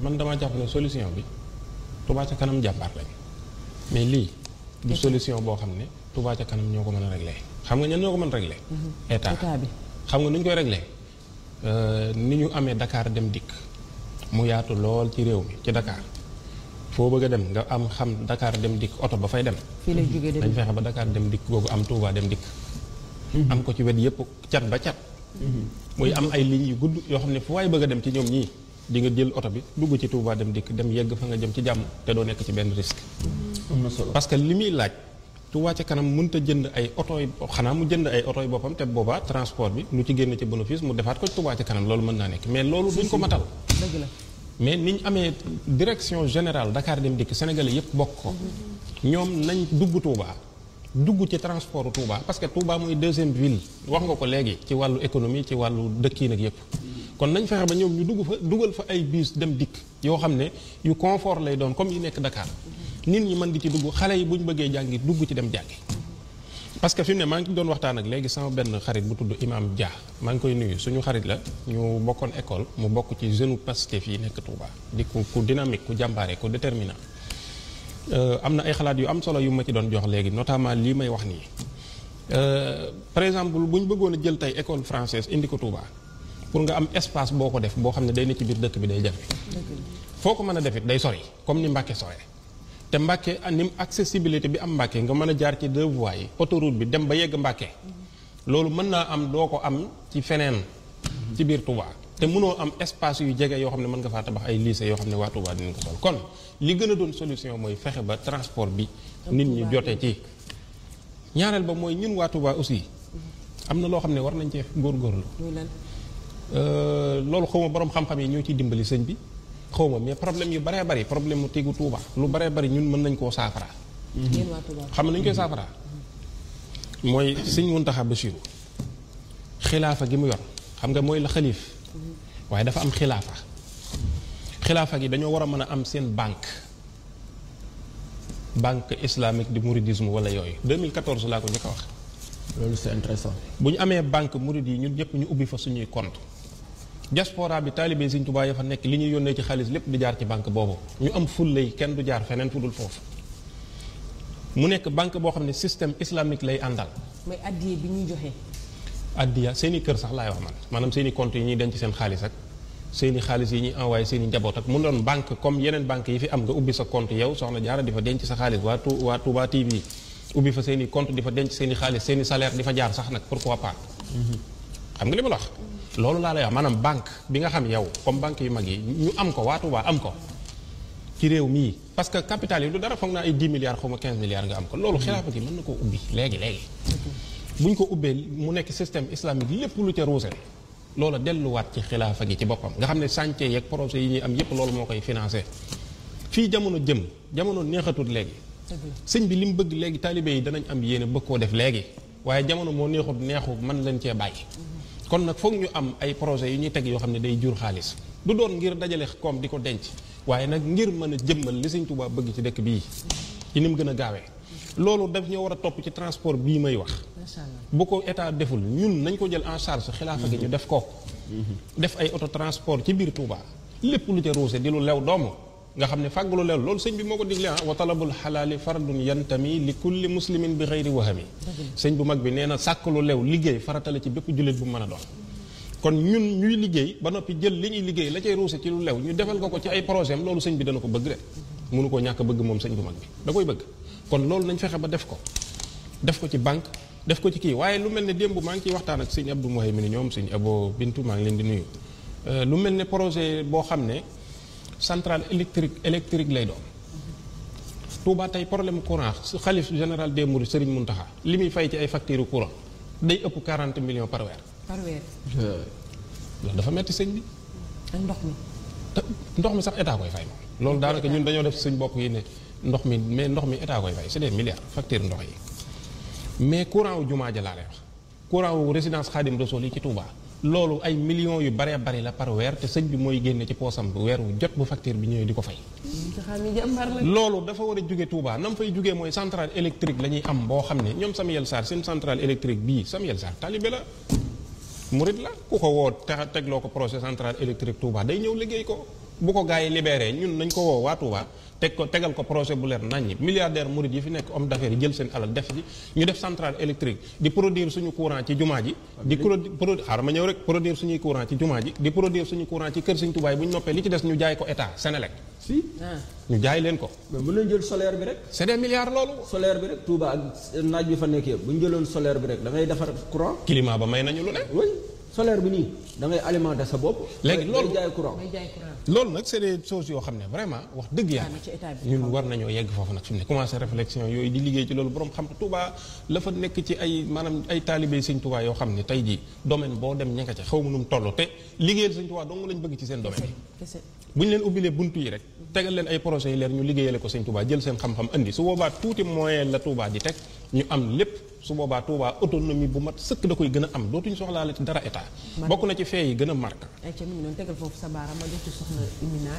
man damaa jàpp ne solution bi Touba ca kanam jàmbaar lañ mais lii du solution boo xam ne Touba ca kanam ñoo ko mën a régler xam nga ñan ñoo ko mën a régler état bi xam nga nu ñu koy régler ni ñu amee Dakar dem dikk mu yaatu lool ci réew mi ci Dakar foo bëgg a dem nga am xam Dakar dem dikk oto ba fay dem dañ fexe ba Dakar dem dikk googu am Touba dem dikk am ko ci wet yëpp cat ba cat muy am ay lignes yu gudd yoo xam ne fu waay bëgg a dem ci ñoom ñii di nga jël oto bi dugg ci Touba dem dikk dem yegg fa nga jëm ci jàmm te doo nekk ci benn risque. am na solo parce que li muy laaj Touba ca kanam mënut a jënd ay oto yi xanaa mu jënd ay oto yi boppam te boobaa transport bi lu ci génn ci bénéfice mu defaat ko ci Touba ca kanam loolu mën naa nekk mais loolu duñ ko matal. dëgg la mais ni ñu amee direction générale Dakar dem dikk Sénégalais yëpp bokk ko ñoom nañ dugg Touba. dugg ci transport Touba parce que Touba mooy deuxième ville wax nga ko léegi ci wàllu économie ci wàllu dëkkiin ak yépp kon nañ fexe ba ñoom ñu dugg fa dugal fa ay bus dem dikk yoo xam ne yu confort lay doon comme yi nekk Dakar nit ñi mën di ci dugg xale yi bu ñu bëggee jàngi dugg ci dem jàngi parce que fi mu ne maa ngi doon waxtaan ak léegi sama benn xarit bu tudd Imam Dia maa ngi koy nuyu suñu xarit la ñu bokkoon école mu bokk ci jeune Pastef yi nekk Touba di ku dynamique ku jàmbaare ku déterminant am na ay xalaat yu am solo yu ma ci doon jox léegi notamment lii may wax nii par exemple bu ñu bëggoon a jël tey école française indi ko Touba pour nga am espace boo ko def boo xam ne day ne ci biir dëkk bi day jafe. foo ko mën a def it day sori comme ni Mbàkke sore te Mbàkke ni accessibilité bi am Mbàkke nga mën a jaar ci 2 voies yi autoroute bi dem ba yegg Mbàkke loolu mën naa am doo ko am ci feneen ci biir Touba. te mënoo am espace yu jege yoo xam ne mën nga faa tabax ay lycée yoo xam ne waa Touba dinañ ko sol kon li gën a doon solution mooy fexe ba transport bi nit ñi jotee ci ñaareel ba mooy ñun waa Touba aussi am na loo xam ne war nañ cee góorgóorlu loolu xaw ma borom xam-xam yi ñoo ciy dimbali sëñ bi xaw ma mais problème yu baree bari problème mu tegu Touba lu baree bari ñun mën nañ koo saafara xam nañ koy saafara mooy sëñ Mountakha Bassirou xilaafa gi mu yor xam nga mooy la xalif waaye dafa am xilaafa gi dañoo war a mën a am seen banque islamique du mouridisme wala yooyu 2014 laa ko njëkk a wax. loolu c'est intéressant. bu ñu amee banque murid yi ñun ñëpp ñu ubbi fa suñuy compte diaspora bi taalibe Sëñ Tuubaa ya fa nekk li ñuy yónnee ci xaalis lépp di jaar ci banque boobu ñu am fullay kenn du jaar feneen fu dul foofu mu nekk banque boo xam ne système islamique lay àndal. mooy addiya bi ñuy joxe. addiya seeni kër sax laay wax maanaam seeni compte yi ñuy denc seen xaalis ak seeni xaalis yi ñuy envoyé seeni njaboot ak mu doon banque comme yeneen banque yi fi am nga ubbi sa compte yow soxna Jaara di fa denc sa xaalis waa Touba TV ubbi fa seeni compte di fa denc seeni xaalis seeni salaire di fa jaar sax nag pourquoi pas. xam nga li ma la wax. loolu laa lay wax maanaam banque bi nga xam yow comme banque yu mag yi ñu am ko waa Touba am ko ci réew mii parce que capital yi du dara foog naa ay 10 milliards xaw ma 15 milliards nga am ko loolu xilaafa gi mën na koo ubbi léegi. bu ñu ko ubbee mu nekk système islamique lépp lu ca ruuse loola delluwaat ci xilaafa gi ci boppam nga xam ne chantier yeeg projet yi ñuy am yépp loolu moo koy financé fii jamono neexatul léegi sëñ bi li mu bëgg léegi taalibe yi danañ am yéene bëgg koo def léegi waaye jamono moo neexu mën leen cee bàyyi kon nag foog ñu am ay projets yu ñuy teg yoo xam ne day jur xaalis du doon ngir dajale koom di ko denc waaye nag ngir mën a jëmmal li Sëñ Tuubaa bëgg ci dëkk bii ci ni mu gën a gaawee loolu daf ñoo war a topp ci transport bii may wax bu ko état deful ñun nañ ko jël en charge xilaafa gi ñu def ko def ay auto transport ci biir Touba lépp lu ca ruuse di lu lew doomu nga xam ne fàggu lu lew loolu sëñ bi moo ko digle wa talabul xalaali fardun yantami li kulli muslimin bi xeyri wahami sëñ bu mag bi nee na sàkk lu lew liggéey faratale ci bépp jullit bu mën a doon kon ñun ñuy liggéey ba noppi jël li ñuy liggéey la cay ruuse ci lu lew ñu defal ko ci ay projet am loolu sëñ bi dana ko bëgg de mënu koo ñàkk bëgg moom sëñ bu mag bi da koy bëgg kon loolu nañ fexe ba def ko ci banque def ko ci kii waaye lu mel ne démb maa ngi ciy waxtaan ak sëñ Abdou Mouhay mi ni ñoom sëñ Abo Bintu maa ngi leen di nuyu lu mel ne projet boo xam ne centrale électrique lay doon Touba tey problème courant xalif général des Mourides Serigne Mountakha li muy fay ci ay facture courant day ëpp 40 millions par weer. loolu dafa metti sëñ bi. ak ndox mi sax état koy fay moom. loolu daanaka ñun dañoo def suñ bopp yi ne ndox mi état koy fay c'est des milliards facture ndox yi mais courant wu jumaa ja laa lay wax courant wu résidence Khadim Rassoul yi ci Touba. loolu ay millions yu baree bari la par weer te sëñ bi mooy génne ci poosam bu weer wu jot bu facture bi ñëwee di ko fay. loolu dafa war a jóge Touba nam fay jógee mooy centrale électrique la ñuy am boo xam ne ñoom Samuel Sarr seen centrale électrique bii Samuel Sarr talibé la murit la ku ko woo tegloo ko projet centrale électrique Touba day ñëw liggéey ko bu ko gars yi libéré ñun nañ ko woo waa Touba tegal ko projet bu leer naññi milliardaire murit yi fi nekk homme d'affaires yi jël seen alal def ci ñu def centrale électrique di produire suñu courant ci jumaa ji di xaaral ma ñëw rek produire suñuy courant ci jumaa ji di produire suñu courant ci kër Sëñ Touba yi bu ñu noppee li ci des ñu jaay ko état Sénélec si ñu jaay leen ko mais mën nañ jël solaire bi rek c'est des milliards loolu solaire bi rek Touba ak naaj bi fa nekk yëpp bu ñu jëloon solaire bi rek da ngay defar courant climat ba may nañu lu ne oui solaire bi nii da ngay alimenter sa bopp léegi loolu jaay courant loolu nag c'est des choses yoo xam ne vraiment wax dëgg yàlla ñun war nañoo yegg foofu nag fi mu ne commencé réflexion yooyu di liggéey ci loolu borom xam Touba la fa nekk ci ay maanaam ay taalibé Sëñ Touba yoo xam ne tey jii domaine boo dem ña nga ca xaw ma nu mu toll te liggéeyal Sëñ Touba dong lañ bëgg ci seen domaine yi bu ñu leen ubbilee buntu yi rek tegal leen ay projets yi leer ñu liggéeyale ko Sëñ Touba jël seen xam-xam indi su boobaa tuuti moyen la Touba di teg ñu am lépp su boobaa Touba autonomie bu mat sëkk da koy gën a am dootuñu soxlaale ci dara état bokk na ci fee yi gën a marqué. ay ca mi ngi noonu tegal foofu sa baaraam ma jox ci soxna Imina